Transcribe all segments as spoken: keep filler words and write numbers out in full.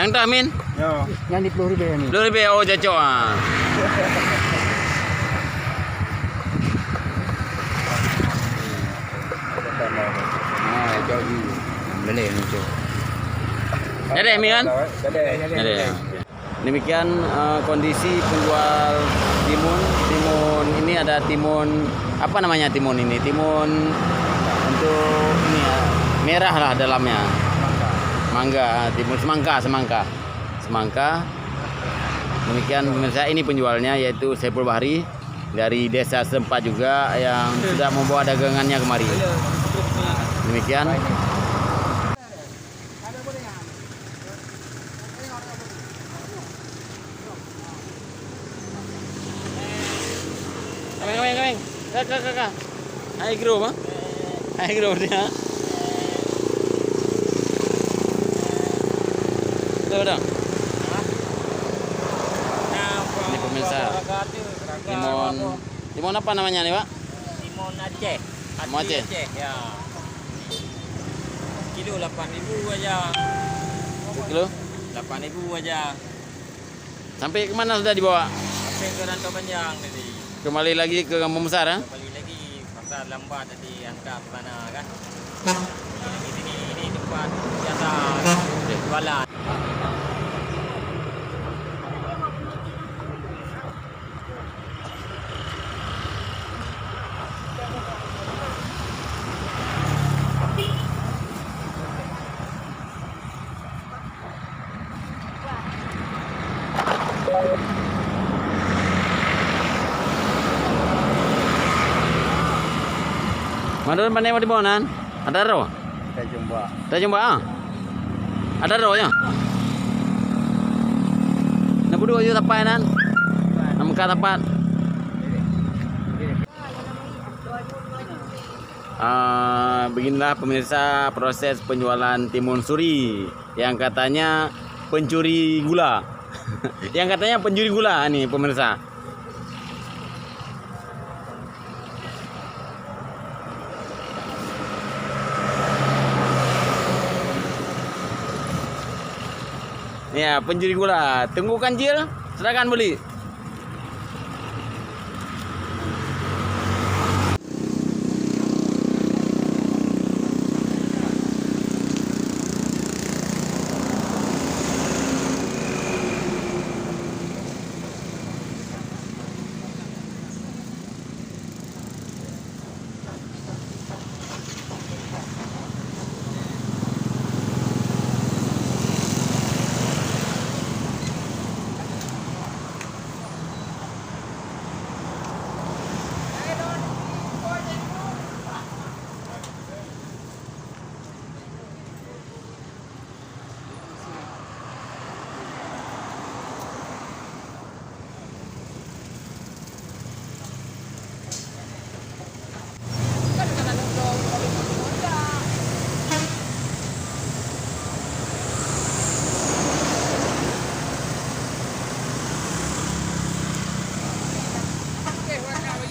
Nyang toh, Min? Yo. Nyang di puluh ribèe ni. Puluh ribèe, oh, cocok ah. Ah, cocok ni. Boleh, cocok. Jadi, Min, kan? Jadi. Jadi, ya. Demikian, eh, kondisi penjual timun. Timun ini ada timun, apa namanya timun ini? Timun untuk ini ya, merah lah dalamnya. Mangga, timun semangka, semangka. Semangka. Demikian pemirsa, ini penjualnya yaitu Saiful Bahri dari desa setempat juga yang sudah membawa dagangannya kemari. Demikian. Kameng, kameng, kameng. Ka, ka, ka, ka. Hai, group, ha? Hai, group dia. Betul, betul. Ini pemirsa. Timun, timun apa namanya ni, Pak? Timun Aceh. Timun Aceh. Aceh, ya. Kilo lapan ribu aja. Satu kilo? Lapan ribu aja. Sampai ke mana sudah dibawa? Sampai ke Rantau Panjang tadi. Kembali lagi ke Kampung Besar, ha? Kembali lagi, pasar lambat tadi, hantar ke sana, kan? Ini, ini, ini tempat biasa jualan. Mandum pané meutimong nan? Ada roh? Tajumba. Tajumba, ah? Ada roh, ya? Nak peuduek je tapai nan? Nak meukat tapat? Ah, beginilah pemirsa proses penjualan timun suri yang katanya pencuri gula. Yang katanya pencuri gula ni pemirsa. Ya, pencuri gula. Tunggu kancil, silakan beli.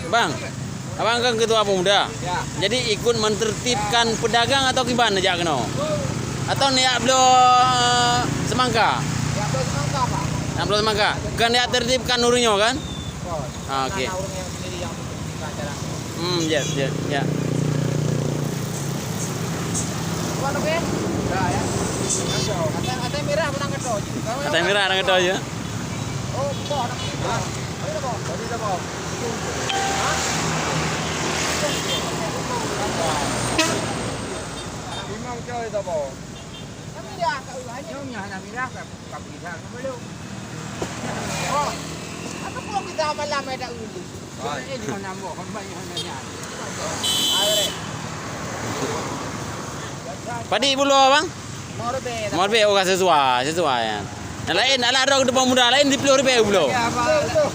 Bang, abang kan ketua pemuda. Ya. Jadi ikut mentertibkan pedagang atau kiban jak keunoe? Atau neujak bloe, eh, semangka? Jak bloe semangka, Pak. Nak bloe semangka. Bukan neujak tertibkan ureueng nyoe kan? Bukan. Ah, oke. Karena ureueng yang sendiri yang menentukan cara. Hmm, ya, ya, ya. Bukan, oke? Udah, ya. Kacau. Atai, atai mirah menang keto je. Atai mirah menang keto je. Oh, bukan, anak muda. Ayo, dah, Bang. Tadi dah, Bang. Hah? Anak lima macam ni, dah, Bang. Tapi dia kat rumah ni. Nyonya anak mirah kat Ka pisang ke belum? Oh. Apa kalau kita malam ada ulu? Hai. Ini mana mau kembali mana ni? Hai, Rek. Padi bulu abang? Mau lebih. Mau lebih orang sesuai, sesuai ya. Yang lain ala rok depan muda lain di puluh ribu bulu. Ya, apa? Betul, betul.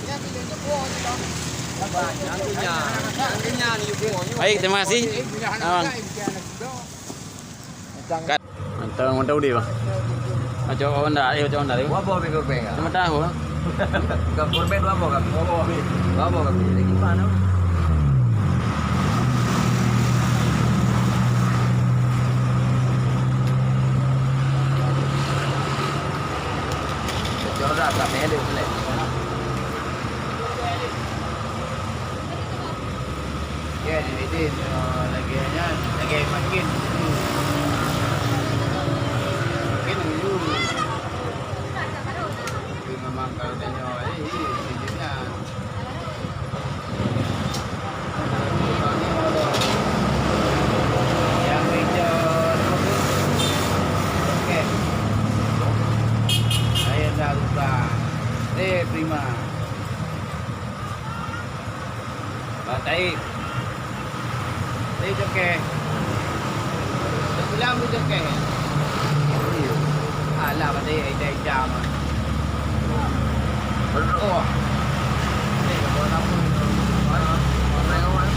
Yang tu, yang tu, oh, ni, Bang. Yang tu nya, yang tu nya ni, oh, ni. Baik, terima kasih. Eh, punya anak muda, eh, punya anak muda. Kat. Mantap, mantap udah, Bang. Macam orang dah, eh, macam orang dah. Berapa habis korban? Lima tahun. Bukan korban, berapa kami? Berapa habis? Berapa kami? Lagi mana? Jadi, eh, lagèe nyan, lagèe makin, makin dulu. Tapi memang kalau tengok, eh, eh, sejuknya. Yang hijau tu, okey. Saya dah lupa. Eh, prima. Ba Taib. Taib cokeh. Teupulang pun cokeh. Alah, ba Taib ida-ida mah. Betul. Oh. Ni, kau nak pun. Mana orang? Mana orang?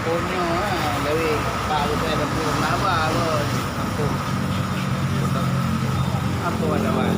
Punyo, eh, dari Pak Rupee Lempung Laba, bos. Kampung. Apa ada, bos?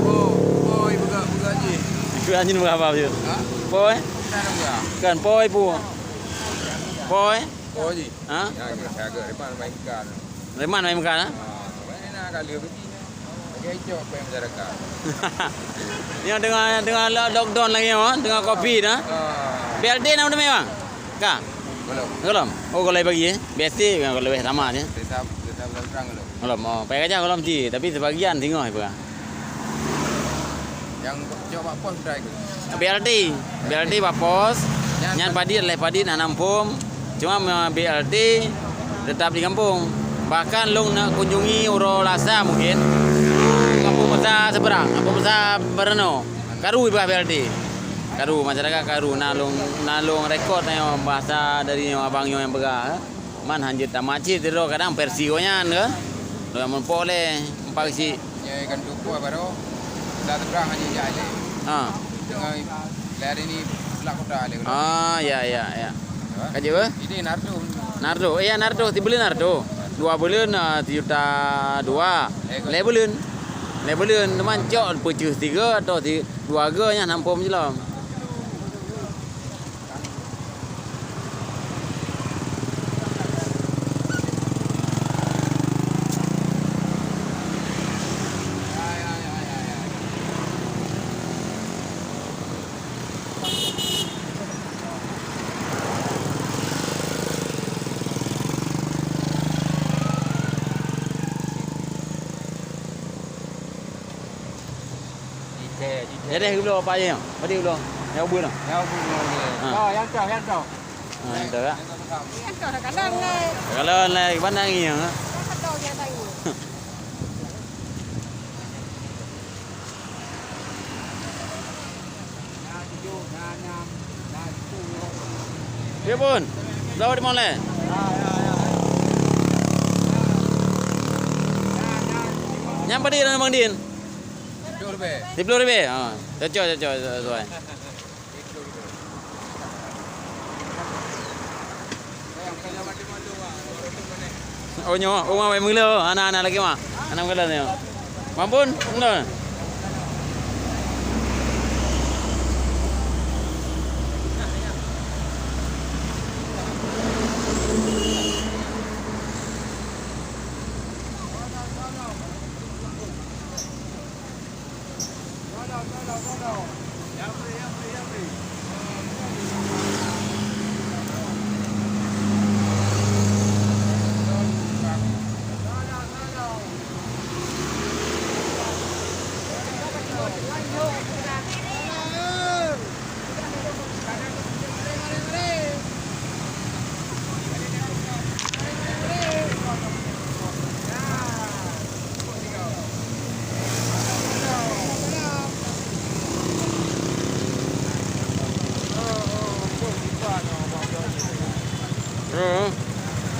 Poi, poi, buka, buka je. Itu anjing berapa tu? Ha? Poi? Bukan, bukan. Kan poi pu. Poi? Poi je. Ha? Ya, ya, saya agak reman main ikan. Reman main ikan, ha? Ha, main nak kali begini. Pakai hijau apa yang masyarakat? Ni tengah, tengah lo-, lockdown lagi, ha? Tengah covid, ha? Ha. B L T nak udah memang? Ka? Belum. Belum? Oh, kalau bagi, eh? Biasa, kalau lebih lama je. Tetap, tetap terang dulu. Belum, oh, payah gajah belum ti, tapi sebagian singoh ibu. Yang cok bak pos sudah ikut. B L T, B L T bak pos, nyan, nyan padit, lé padit hana muphom. Cuma me-, B L T tetap di kampung. Bahkan lôn nak kunjungi uroe Lasa mungkin. Kampung Besa seberang, Kampung Besa Bereno. Karu ibarat B L T. Karu, masyarakat karu. Na lôn, na lôn rekod nyoe bahasa dari nyoe abang nyoe nyang peugah, eh. Man hanjeuet tamat cit sidroe kadang versi gobnyan ke. Lôn meupo lé, empat cit. Nyai kan tupo baru. Dah seberang aja jai lé. Ha. Dengan lari ni pulak kota lé. Ah, ya, ya, ya. Ka jeuet, eh? Ini Nardo. Nardo. Eh, ya, Nardo. Tiga buleuen Nardo. Dua buleuen, ah, sejuta dua. Lé buleuen. Lé buleuen. Teuma cok peuceuh tiga atau ti-, dua ga nyan hana muphom jilom. Jadi geubloe apa aja? Tadi geubloe. Yang ubun tu. Yang ubun, yang ubun. Ha. Oh, yang tu, yang tu. Ha, yang tu, ya. Yang tu, tak. Yang tu, tak ada ngai. Kalau ngai, mana angin, ha? Yang tu, yang tu. Ya pun. Berapa di mana? Nyang padi dalam Bang Din? Siplôh ribèe. Ha, cocok, cocok, sesuai. Oh, nyoe, oh, awai meuleuh, anak-anak lagi mah. Anak meuleuh nyoe. Mampun, meuleuh.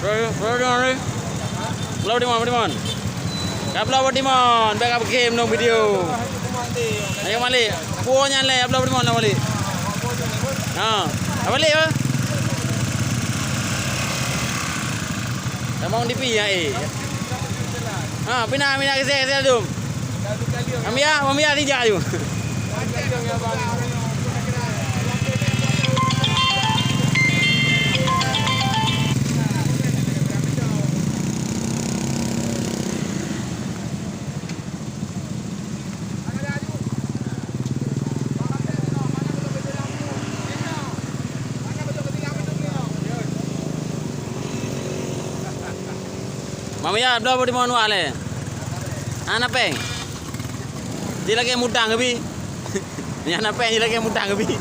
Bro, bro, bro, bro, bro. Bloe dimon, bloe dimon. Ka bloe dimon, bèk ka beukem ngon video. Ayo malik. Puwoe nyan lé, bloe dimon na malik. Ha, ka malik apa? Tamong di pi ya, eh. Ha, pina, pina, kesel, kesel tu. Mami ya, mami ya, tijak tu. Mami ya, bloe dimon wak lé. Hana péng. Jilakèe mutang keubi. Nyan hana péng, jilakèe mutang keubi.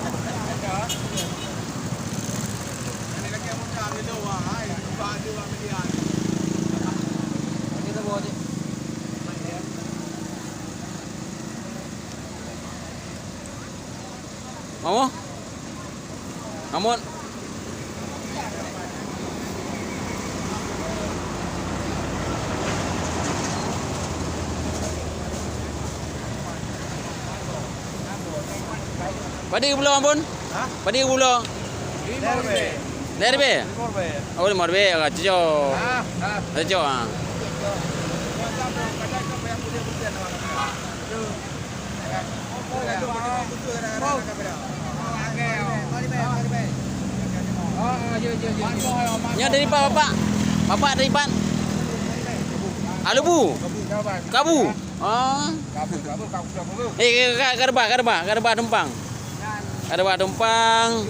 Mau? Ngamot. Padum kilo, Ampon? Hah? Padum kilo? Lima ribèe. Lima ribèe? Lima ribèe. Oh, lima ribèe. Ah, cocok. Ah, ah. Cocok, ah. Nyoe dari pat, Bapak? Bapak dari pat? Alubu? Kabu? Oh. Eh, ka, ka, ka reubah, ka reubah, ka reubah tumpang. Ka reubah tumpang.